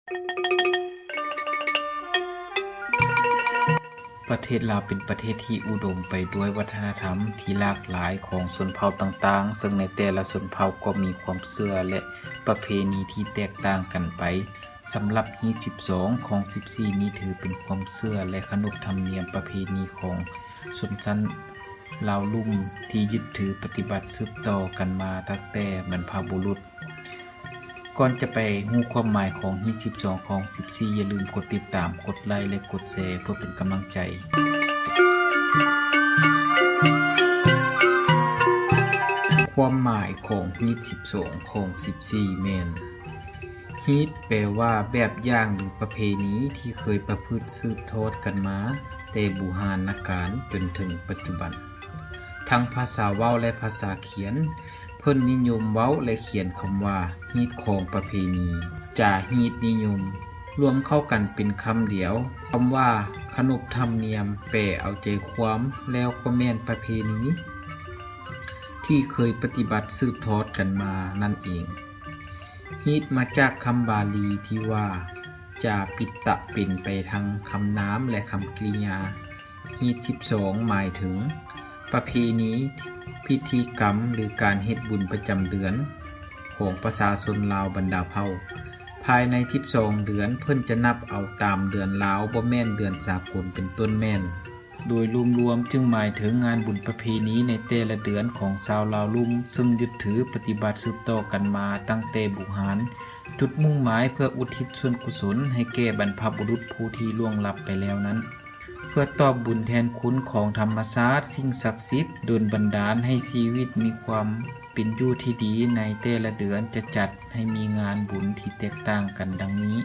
ປະເທດລາວເປັນປະເທດທີ່ອຸດົມໄປດ້ວຍວັດທະນະທຳທີ່ຫຼາກຫຼາຍຂອງຊົນເຜົ່າຕ່າງໆ, ເຊິ່ງໃນແຕ່ລະຊົນເຜົ່າກໍມີຄວາມເຊື່ອ ແລະ ປະເພນີທີ່ແຕກຕ່າງກັນໄປ. ສຳລັບຮີດສິບສອງ ຄອງສິບສີ່ນີ້ ຖືເປັນຄວາມເຊື່ອ ແລະ ຂະໜົບທຳນຽມປະເພນີຂອງຊົນຊັ້ນລາວລຸ່ມ ທີ່ຍຶດຖືປະຕິບັດສືບຕໍ່ກັນມາຕັ້ງແຕ່ບັນພະບຸລຸດ. ກ່ອນຈະໄປຮູ້ຄວາມໝາຍຂອງຮີດສິບສອງ ຄອງສິບສີ່ ຢ່າລືມກົດຕິດຕາມ, ກົດໄລ ແລະ ກົດແຊ ເພື່ອເປັນກຳລັງໃຈ. ຄວາມໝາຍຂອງຮີດສິບສອງ ຄອງສິບສີ່ ແມ່ນ ຮີດ ແປວ່າແບບຢ່າງ ຫຼື ປະເພນີທີ່ເຄີຍປະພຶດສືບທອດກັນມາແຕ່ບູຮານນະການຈົນເຖິງປັດຈຸບັນ. ທັງພາສາເວົ້າ ແລະ ພາສາຂຽນ ເພິ່ນນິຍົມເວົ້າ ແລະ ຂຽນຄຳວ່າ ຮີດຄອງປະເພນີ, ຈາຮີດນິຍົມ ລວມເຂົ້າກັນເປັນຄຳດຽວ. ຄຳວ່າ ຂະໜົບທຳນຽມ ແປເອົາໃຈຄວາມແລ້ວກໍແມ່ນປະເພນີທີ່ເຄີຍປະຕິບັດສືບທອດກັນມານັ້ນເອງ. ຮີດມາຈາກຄຳບາລີທີ່ວ່າ ຈາປິຕະ ເປັນໄປທັງຄຳນາມ ແລະ ຄຳກິລິຍາ. ຮີດສິບສອງ ໝາຍເຖິງປະເພນີ, ພິທີກຳ ຫຼື ການເຮັດບຸນປະຈຳເດືອນຂອງປະຊາຊົນລາວບັນດາເຜົ່າ. ພາຍໃນສິບສອງເດືອນ ເພິ່ນຈະນັບເອົາຕາມເດືອນລາວ, ບໍ່ແມ່ນເດືອນສາກົນ ເປັນຕົ້ນແມ່ນ. ໂດຍລວມໆ ຈຶ່ງໝາຍເຖິງງານບຸນປະເພນີໃນແຕ່ລະເດືອນຂອງຊາວລາວລຸ່ມ, ເຊິ່ງຍຶດຖືປະຕິບັດສືບຕໍ່ກັນມາຕັ້ງແຕ່ບູຮານ, ຈຸດມຸ່ງໝາຍເພື່ອອຸທິດສ່ວນກຸສົນໃຫ້ແກ່ບັນພະບຸລຸດຜູ້ທີ່ລ່ວງລັບໄປແລ້ວນັ້ນ, ເພື່ອຕອບບຸນແທນຄຸນຂອງທຳມະຊາດ, ສິ່ງສັກສິດດົນບັນດານໃຫ້ຊີວິດມີຄວາມເປັນຢູ່ທີ່ດີ. ໃນແຕ່ລະເດືອນຈະຈັດໃຫ້ມີງານບຸນທີ່ແຕກຕ່າງກັນດັ່ງນີ້.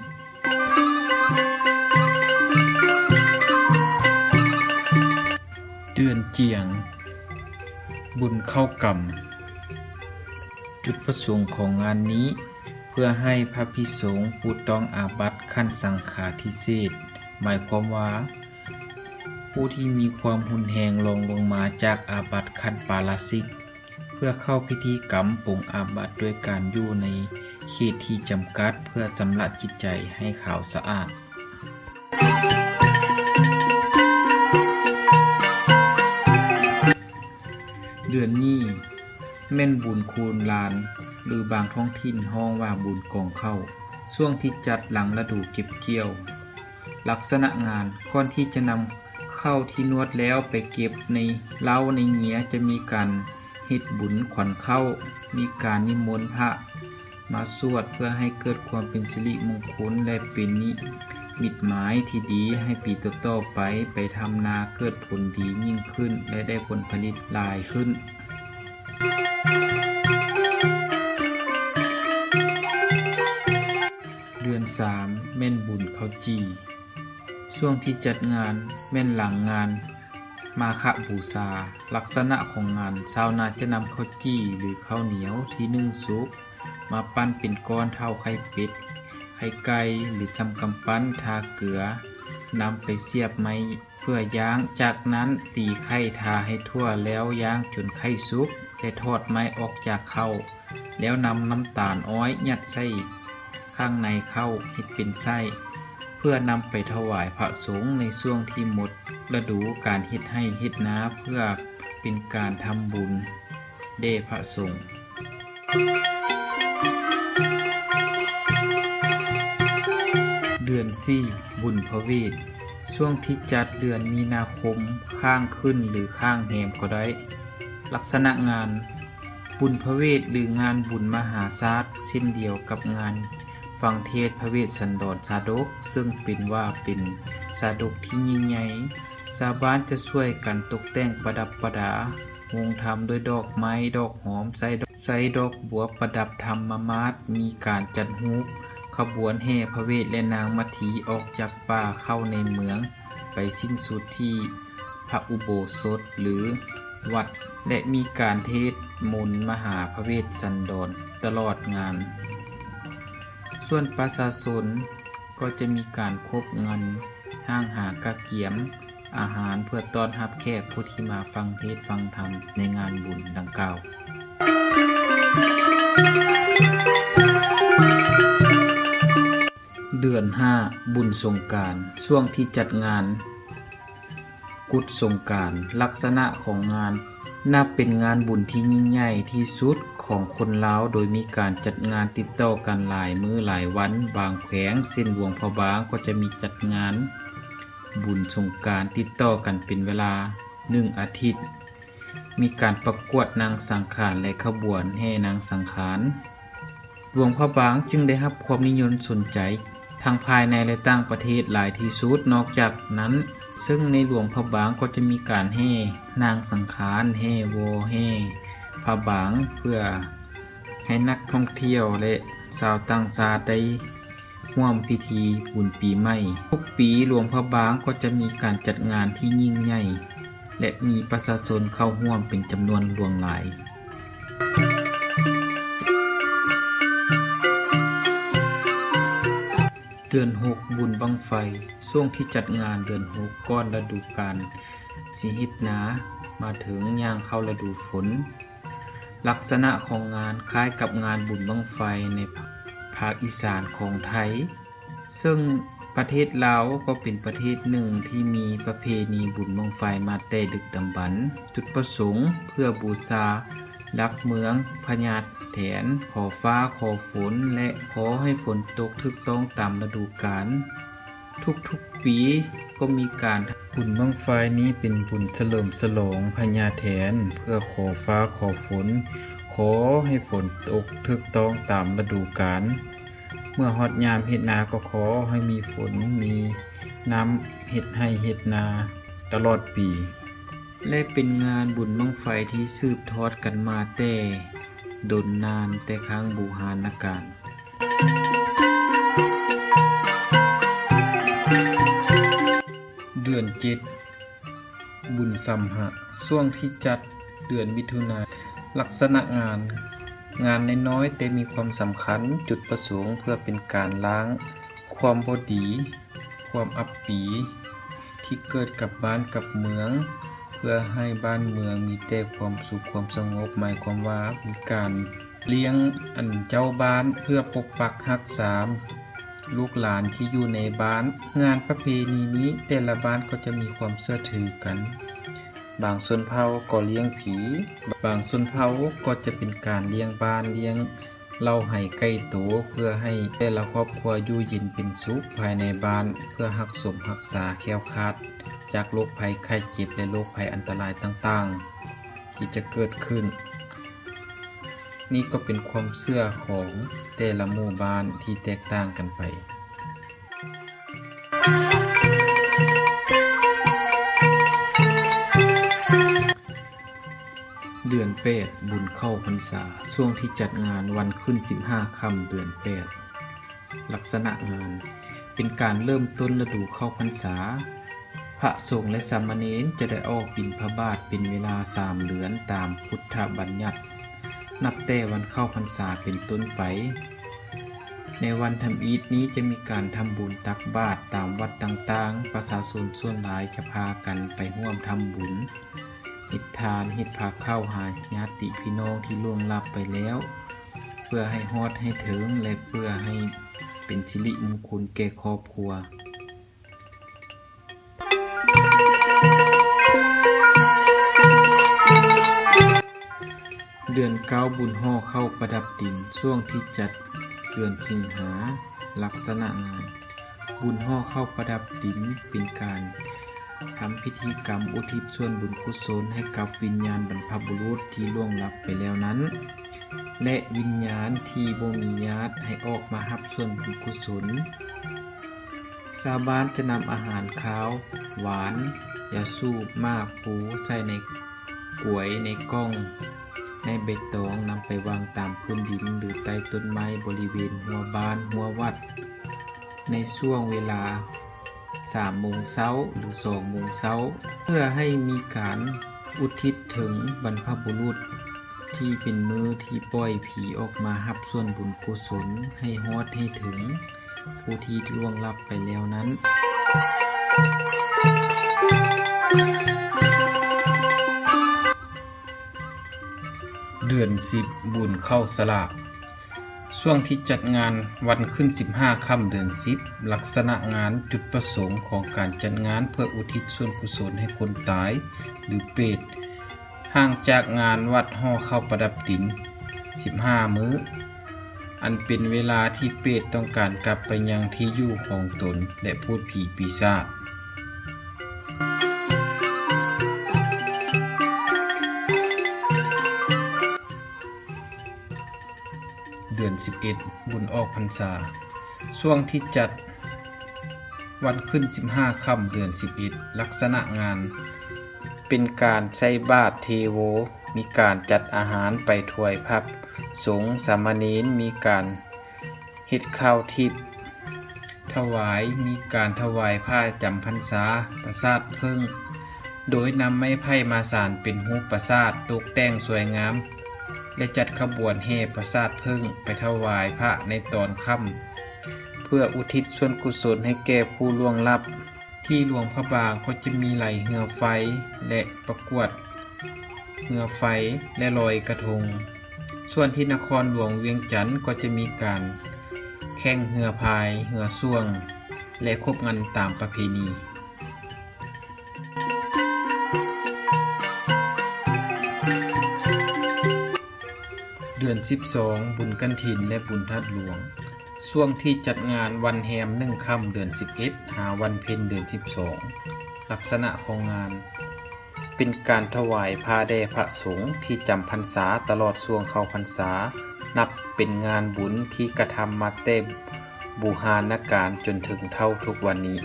ເດືອນຈຽງ ບຸນເຂົ້າກຳ. ຈຸດປະສົງຂອງງານນີ້ ເພື່ອໃຫ້ພະພິສົງຜູ້ຕ້ອງອາບັດຂັ້ນສັງຄາທິເສດ, ໝາຍຄວາມວ່າ ຜູ້ທີ່ມີຄວາມຮຸນແຮງລອງລົງມາຈາກອາບັດຂັ້ນປາລາຊິກ, ເພື່ອເຂົ້າພິທີກຳປົງອາບັດດ້ວຍການຢູ່ໃນເຂດທີ່ຈຳກັດ ເພື່ອຊຳລະຈິດໃຈໃຫ້ຂາວສະອາດ. ເດືອນນີ້ແມ່ນບຸນໂຄນລານ ຫຼື ບາງທ້ອງຖິ່ນຮ້ອງວ່າບຸນກອງເຂົ້າ, ຊ່ວງທີ່ຈັດຫຼັງລະດູເກັບກ່ຽວ. ລັກສະນະງານ, ກ່ອນທີ່ຈະນຳເຂົ້າທີ່ນວດແລ້ວໄປເກັບໃນເລົ້າໃນເງຍ ຈະມີການເຮັດບຸນຂວັນເຂົ້າ, ມີການນິມົນພະມາສວດເພື່ອໃຫ້ເກີດຄວາມເປັນສິລິມຸງຄຸນ ແລະ ເປັນນິມິດໝາຍທີ່ດີໃຫ້ປີຕໍ່ໆໄປ, ໄປທຳນາເກີດຜົນດີຍິ່ງຂຶ້ນ ແລະ ໄດ້ຜົນຜະລິດຫຼາຍຂຶ້ນ. ເດືອນສາມ ແມ່ນບຸນເຂົ້າຈີ່. ຊ່ວງທີ່ຈັດງານແມ່ນຫຼັງງານມາຄະບູຊາ. ລັກສະນະຂອງງານ, ຊາວນາຈະນຳເຂົ້າຈີ່ ຫຼື ເຂົ້າໜຽວທີ່ໜຶ້ງສຸກ ມາປັ້ນເປັນກ້ອນເທົ່າໄຂ່ເປັດ, ໄຂ່ໄກ່ ຫຼື ຊຳກຳປັ້ນ ທາເກືອ, ນຳໄປສຽບໄມ້ ເພື່ອຍ່າງ, ຈາກນັ້ນຕີໄຂ່ທາໃຫ້ທົ່ວແລ້ວຍ່າງຈົນໄຂ່ສຸກ ແລະ ຖອດໄມ້ອອກຈາກເຂົ້າ, ແລ້ວນຳນ້ຳຕານອ້ອຍຍັດໃສ່ຂ້າງໃນເຂົ້າເຮັດເປັນໄສ້ ເພື່ອນຳໄປຖວາຍພະສົງໃນຊ່ວງທີ່ໝົດລະດູການເຮັດໄຮ່ເຮັດນາ ເພື່ອເປັນການທຳບຸນແດ່ພະສົງ. ເດືອນສີ່ ບຸນພະເວດ. ຊ່ວງທີ່ຈັດເດືອນມີນາຄົມ ຄ້າງຂຶ້ນ ຫຼື ຄ້າງແຮມກໍໄດ້. ລັກສະນະງານ, ບຸນພະເວດ ຫຼື ງານບຸນມະຫາຊາດ ເຊັ່ນດຽວກັບງານຟັງເທດພະເວດສັນດອນຊາດົກ, ເຊິ່ງເປັນວ່າເປັນຊາດົກທີ່ຍິ່ງໃຫຍ່. ຊາວບ້ານຈະຊ່ວຍກັນຕົກແຕ່ງປະດັບປະດາໂຮງທຳດ້ວຍດອກໄມ້, ດອກຫອມ, ໃສ່ດອກ, ໃສ່ດອກບົວປະດັບທຳມະມາດ, ມີການຈັດຮູບຂະບວນແຫ່ພະເວດ ແລະ ນາງມາທີອອກຈາກປ່າເຂົ້າໃນເມືອງ ໄປສິ້ນສຸດທີ່ພະອຸໂບສົດ ຫຼື ວັດ ແລະ ມີການເທດມົນມະຫາພະເວດສັນດອນຕະຫຼອດງານ. ສ່ວນປະຊາຊົນກໍຈະມີການຄົບເງິນ, ຫ້າງຫາກະກຽມອາຫານ ເພື່ອຕ້ອນຮັບແຂກຜູ້ທີ່ມາຟັງເທດຟັງທຳໃນງານບຸນດັ່ງກ່າວ. ເດືອນຫ້າ ບຸນສົງການ ຊ່ວງທີ່ຈັດງານກຸດສົງການ. ລັກສະນະຂອງງານ ນັບເປັນງານບຸນທີ່ຍິ່ງໃຫຍ່ທີ່ສຸດຂອງຄົນລາວ, ໂດຍມີການຈັດງານຕິດຕໍ່ກັນຫຼາຍມື້ຫຼາຍວັນ. ບາງແຂວງ ເຊັ່ນ ຫຼວງພະບາງ ກໍຈະມີຈັດງານບຸນສົງການຕິດຕໍ່ກັນເປັນເວລາໜຶ່ງອາທິດ. ມີການປະກວດນາງສັງຂານ ແລະ ຂະບວນແຫ່ນາງສັງຂານ. ຫຼວງພະບາງຈຶ່ງໄດ້ຮັບຄວາມນິຍົມສົນໃຈທັງພາຍໃນ ແລະ ຕ່າງປະເທດຫຼາຍທີ່ສຸດ. ນອກຈາກນັ້ນ, ເຊິ່ງໃນຫຼວງພະບາງກໍຈະມີການແຫ່ນາງສັງຂານ, ແຫ່ວໍ, ແຫ່ພະບາງ ເພື່ອໃຫ້ນັກທ່ອງທ່ຽວ ແລະ ຊາວຕ່າງຊາດໄດ້ ຮ່ວມພິທີບຸນປີໃໝ່. ທຸກປີ ຫຼວງພະບາງກໍຈະມີການຈັດງານທີ່ຍິ່ງໃຫຍ່ ແລະ ມີປະຊາຊົນເຂົ້າຮ່ວມເປັນຈຳນວນຫຼວງຫຼາຍ. ເດືອນຫົກ ບຸນບັ້ງໄຟ ຊ່ວງທີ່ຈັດງານເດືອນຫົກ ກ່ອນລະດູການ ຊິເຮັດນາ ມາເຖິງ ຍ່າງເຂົ້າລະດູຝົນ. ລັກສະນະຂອງງານຄ້າຍກັບງານບຸນບັ້ງໄຟໃນພາກອີສານຂອງໄທ, ເຊິ່ງປະເທດລາວກໍເປັນປະເທດໜຶ່ງທີ່ມີປະເພນີບຸນບັ້ງໄຟມາແຕ່ດຶກດຳບັນ. ຈຸດປະສົງເພື່ອບູຊາຫຼັກເມືອງພະຍາແຖນ, ຂໍຟ້າຂໍຝົນ ແລະ ຂໍໃຫ້ຝົນຕົກຖືກຕ້ອງຕາມລະດູການ. ທຸກໆປີກໍມີການ ບຸນບັ້ງໄຟນີ້ເປັນບຸນສະເຫຼີມສະຫຼອງພະຍາແຖນ ເພື່ອຂໍຟ້າຂໍຝົນ, ຂໍໃຫ້ຝົນຕົກຖືກຕ້ອງຕາມລະດູການ. ເມື່ອຮອດຍາມເຮັດນາກໍຂໍໃຫ້ມີຝົນມີນ້ຳເຮັດໄຮ່ເຮັດນາຕະຫຼອດປີ ແລະ ເປັນງານບຸນບັ້ງໄຟທີ່ສືບທອດກັນມາແຕ່ດົນນານແຕ່ຄັ້ງບູຮານນະການ. ເດືອນເຈັດ ບຸນສຳຫະ ຊ່ວງທີ່ຈັດເດືອນມິຖຸນາ. ລັກສະນະງານ, ງານນ້ອຍໆແຕ່ມີຄວາມສຳຄັນ. ຈຸດປະສົງເພື່ອເປັນການລ້າງຄວາມບໍ່ດີ, ຄວາມອັບປີທີ່ເກີດກັບບ້ານກັບເມືອງ, ເພື່ອໃຫ້ບ້ານເມືອງມີແຕ່ຄວາມສຸກຄວາມສະຫງົບ. ໝາຍຄວາມວ່າມີການ ລ້ຽງອັນເຈົ້າບ້ານເພື່ອປົກປັກຮັກສາລູກຫຼານທີ່ຢູ່ໃນບ້ານ. ງານປະເພນີນີ້ແຕ່ລະບ້ານກໍຈະມີຄວາມເຊື່ອຖືກັນ. ບາງຊົນເຜົ່າກໍລ້ຽງຜີ, ບາງຊົນເຜົ່າກໍຈະເປັນການລ້ຽງບ້ານ, ລ້ຽງເຫຼົ້າໄຫໄກ່ໂຕ ເພື່ອໃຫ້ແຕ່ລະຄອບຄົວຢູ່ເຢັນເປັນສຸກພາຍໃນບ້ານ, ເພື່ອຮັກສົມຮັກສາແຄ້ວຄາດຈາກໂລກໄພໄຂ້ເຈັບ ແລະ ໂລກໄພອັນຕະລາຍຕ່າງໆທີ່ຈະເກີດຂຶ້ນ. ນີ້ກໍເປັນຄວາມເຊື່ອຂອງແຕ່ລະໝູ່ບ້ານທີ່ແຕກຕ່າງກັນໄປ. ເດືອນແປດ ບຸນເຂົ້າພັນສາ ຊ່ວງທີ່ຈັດງານວັນຂຶ້ນສິບຫ້າຄ່ຳເດືອນແປດ. ລັກສະນະງານ ເປັນການເລີ່ມຕົ້ນລະດູເຂົ້າພັນສາ. ພະສົງ ແລະ ສາມະເນນຈະໄດ້ອອກບິນທະບາດເປັນເວລາສາມເດືອນຕາມພຸດທະບັນຍັດ ນັບແຕ່ວັນເຂົ້າພັນສາເປັນຕົ້ນໄປ. ໃນວັນທຳອິດນີ້ຈະມີການທຳບຸນຕັກບາດຕາມວັດຕ່າງໆ, ປະຊາຊົນສ່ວນຫຼາຍຈະພາກັນໄປຮ່ວມທຳບຸນ ເຮັດທານ, ເຮັດພາເຂົ້າຫາຍາດຕິພີ່ນ້ອງທີ່ລ່ວງລັບໄປແລ້ວ ເພື່ອໃຫ້ຮອດໃຫ້ເຖິງ ແລະ ເພື່ອໃຫ້ເປັນສິລິມຸງຄຸນແກ່ຄອບຄົວ. ເດືອນເກົ້າ ບຸນຫໍ່ເຂົ້າປະດັບດິນ ຊ່ວງທີ່ຈັດເດືອນສິງຫາ. ລັກສະນະງານ ບຸນຫໍ່ເຂົ້າປະດັບດິນ ເປັນການທຳພິທີກຳອຸທິດສ່ວນບຸນກຸສົນໃຫ້ກັບວິນຍານບັນພະບຸລຸດທີ່ລ່ວງລັບໄປແລ້ວນັ້ນ ແລະ ວິນຍານທີ່ບໍ່ມີຍາດໃຫ້ອອກມາຮັບສ່ວນບຸນກຸສົນ. ຊາວບ້ານຈະນຳອາຫານຄາວ, ຫວານ, ຢາສູບ, ໝາກພູ ໃສ່ໃນກວຍ, ໃນກ່ອງ, ໃນໃບຕອງ, ນຳໄປວາງຕາມພື້ນດິນ ຫຼື ໃຕ້ຕົ້ນໄມ້ບໍລິເວນຮົ້ວບ້ານ, ຮົ້ວວັດ ໃນຊ່ວງເວລາສາມໂມງເຊົ້າ ຫຼື ສອງໂມງເຊົ້າ ເພື່ອໃຫ້ມີການອຸທິດເຖິງບັນພະບຸລຸດ ທີ່ເປັນມື້ທີ່ປ່ອຍຜີອອກມາຮັບສ່ວນບຸນກຸສົນໃຫ້ຮອດໃຫ້ເຖິງຜູ້ທີ່ລ່ວງລັບໄປແລ້ວນັ້ນ. ເດືອນສິບ ບຸນເຂົ້າສະຫຼາກ. ຊ່ ຊ່ວງທີ່ຈັດງານວັນຂຶ້ນສິບຫ້າຄ່ຳເດືອນສິບ ລັກສະນະງານ ຈຸດປະສົງຂອງການຈັດງານເພື່ອອຸທິດສ່ວນກຸສົນໃຫ້ຄົນຕາຍ ຫຼື ເປດ ຫ່າງຈາກງານວັດຫໍ່ເຂົ້າປະດັບດິນສິບຫ້າມື້ ອັນເປັນເວລາທີ່ເປດຕ້ອງການກັບໄປຍັງທີ່ຢູ່ຂອງຕົນ ແລະ ພູດຜີປີສາດ. ເດືອນສິບເອັດ ບຸນອອກພັນສາ. ຊ່ວງທີ່ຈັດວັນຂຶ້ນສິບຫ້າຄ່ຳເດືອນສິບເອັດ ລັກສະນະງານເປັນການໃສ່ບາດເທໂວ, ມີການຈັດອາຫານໄປຖວາຍພະສົງສາມະເນນ, ມີການເຮັດເຂົ້າທິບ ຖວາຍ ມີການຖວາຍຜ້າຈຳພັນສາປາສາດເຜິ້ງ ໂດຍນຳໄມ້ໄຜ່ມາສານເປັນຮູບປາສາດ ຕົກແຕ່ງສວຍງາມ ແລະ ຈັດຂະບວນແຫ່ປາສາດເຜິ້ງໄປຖວາຍພະໃນຕອນຄ່ຳ ເພື່ອອຸທິດສ່ວນກຸສົນໃຫ້ແກ່ຜູ້ລ່ວງລັບ. ທີ່ຫຼວງພະບາງກໍຈະມີໄຫຼເຮືອໄຟ ແລະ ປະກວດເຮືອໄຟ ແລະ ລອຍກະທົງ. ສ່ວນທີ່ນະຄອນຫຼວງວຽງຈັນກໍຈະມີການແຂ່ງເຮືອພາຍ, ເຮືອຊ່ວງ ແລະ ຄົບງັນຕາມປະເພນີ. ເດືອນສິບສອງ ບຸນກະຖິນ ແລະ ບຸນທາດຫຼວງ. ຊ່ວງທີ່ຈັດງານວັນແຮມໜຶ່ງຄ່ຳເດືອນສິບເອັດ ຫາວັນເພັນເດືອນສິບສອງ ລັກສະນະຂອງງານ ເປັນການຖວາຍຜ້າແດ່ພະສົງທີ່ຈຳພັນສາຕະຫຼອດຊ່ວງເຂົ້າພັນສາ, ນັບເປັນງານບຸນທີ່ກະທຳມາແຕ່ບູຮານນະການຈົນເຖິງເທົ່າທຸກວັນນີ້.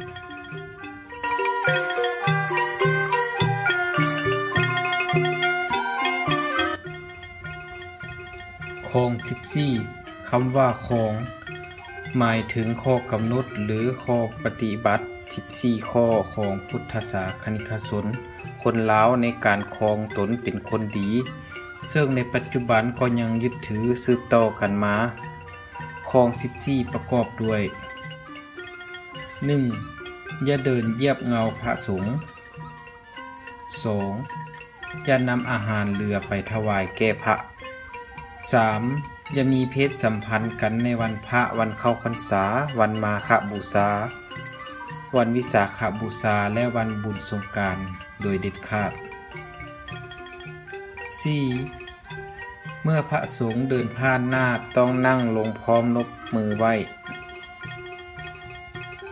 ຄອງສິບສີ່ ຄຳວ່າຄອງ ໝາຍເຖິງຂໍ້ກຳນົດ ຫຼື ຂໍ້ປະຕິບັດສິບສີ່ຂໍ້ຂອງພຸດທະສາສະນິກະຊົນຄົນລາວໃນການຄອງຕົນເປັນຄົນດີ, ເຊິ່ງໃນປັດຈຸບັນກໍຍັງຍຶດຖືສືບຕໍ່ກັນມາ. ຄອງສິບສີ່ປະກອບດ້ວຍ ໜຶ່ງ ຢ່າເດີນຢຽບເງົາພະສົງ. ສອງ ຢ່ານຳອາຫານເຫຼືອໄປຖວາຍແກ່ພະ. ສາມ ຢ່າມີເພດສຳພັນກັນໃນວັນພະ, ວັນເຂົ້າພັນສາ, ວັນມາຄະບູຊາ, ວັນວິສາຂະບູຊາ ແລະ ວັນບຸນສົງການໂດຍເດັດຂາດ. ສີ່ ເມື່ອພະສົງເດີນຜ່ານໜ້າ ຕ້ອງນັ່ງລົງພ້ອມນົບມືໄຫວ້.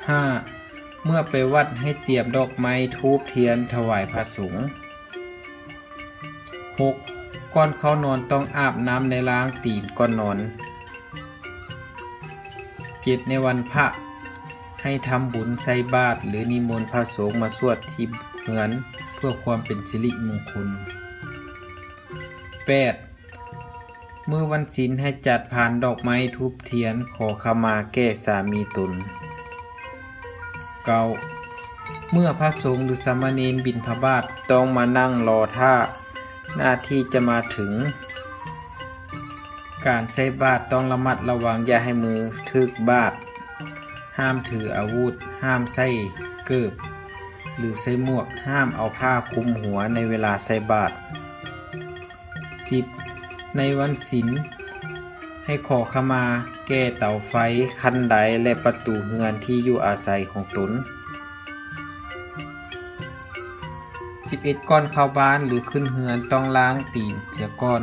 ຫ້າ ເມື່ອໄປວັດໃຫ້ຕຽມດອກໄມ້ ທູບທຽນຖວາຍພະສົງ. ຫົກ ກ່ອນເຂົ້ານອນຕ້ອງອາບນ້ຳ ແລະ ລ້າງຕີນກ່ອນນອນ. ເຈັດ ໃນວັນພະ ໃຫ້ທຳບຸນໃສ່ບາດ ຫຼື ນິມົນພະສົງມາສວດທີ່ເຮືອນ ເພື່ອຄວາມເປັນສິລິມຸງຄຸນ. ແປດ ມື້ວັນສິນໃຫ້ຈັດພານດອກໄມ້ທູບທຽນ ຂໍຂະມາແກ່ສາມີຕົນ. ເກົ້າ ເມື່ອພະສົງ ຫຼື ສາມະເນນບິນທະບາດ ຕ້ອງມານັ່ງລໍຖ້າໜ້າທີ່ຈະມາເຖິງ. ການໃສ່ບາດຕ້ອງລະມັດລະວັງຢ່າໃຫ້ມືຖືກບາດ, ຫ້າມຖືອາວຸດ, ຫ້າມໃສ່ເກີບ ຫຼື ໃສ່ໝວກ, ຫ້າມເອົາຜ້າຄຸມຫົວໃນເວລາໃສ່ບາດ. ສິບ ໃນວັນສິນ ໃຫ້ຂໍຂະມາແກ່ເຕົາໄຟ, ຄັນໄດ ແລະ ປະຕູເຮືອນທີ່ຢູ່ອາໄສຂອງຕົນ. ສິບເອັດ ກ່ອນເຂົ້າບ້ານ ຫຼື ຂຶ້ນເຮືອນ ຕ້ອງລ້າງຕີນເສຍກ່ອນ.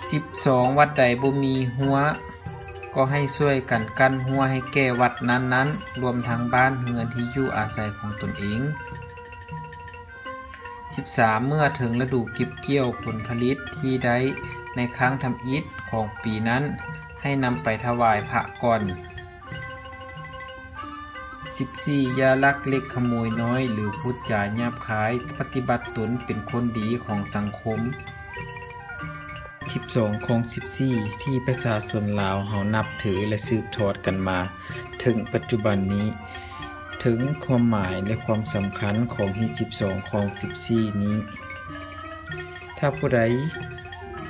ສິບສອງ ວັດໃດບໍ່ມີຮົ້ວ ກໍໃຫ້ຊ່ວຍກັນກັ້ນຮົ້ວໃຫ້ແກ່ວັດນັ້ນໆ ລວມທັງບ້ານເຮືອນທີ່ຢູ່ອາໄສຂອງຕົນເອງ. ສິບສາມ ເມື່ອເຖິງລະດູເກັບກ່ຽວຜົນຜະລິດທີ່ໄດ້ໃນຄັ້ງທຳອິດຂອງປີນັ້ນ ໃຫ້ນຳໄປຖວາຍພະກ່ອນ. ສິບສີ່ ຢ່າລັກເລັກຂະໂມຍນ້ອຍ ຫຼື ພູດຈາຫຍາບຄາຍ, ປະຕິບັດຕົນເປັນຄົນດີຂອງສັງຄົມ. ສິບສອງ ຄອງສິບສີ່ ທີ່ປະຊາຊົນລາວເຮົານັບຖື ແລະ ສືບທອດກັນມາເຖິງປັດຈຸບັນນີ້ ເຖິງຄວາມໝາຍ ແລະ ຄວາມສຳຄັນຂອງຮີດສິບສອງ ຄອງສິບສີ່ນີ້. ຖ້າຜູ້ໃດ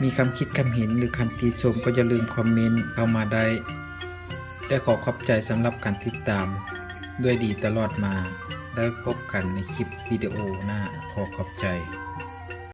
ມີຄຳຄິດຄຳເຫັນ ຫຼື ຄຳຕິຊົມ ກໍຢ່າລືມຄອມເມັນເຂົ້າມາໄດ້ ແລະ ຂໍຂອບໃຈສຳລັບການຕິດຕາມ. ດ້ວຍດີຕະຫຼອດມາ. ແລ້ວພົບກັນໃນຄລິບວິດີໂອໜ້າ. ຂໍຂອບໃຈ.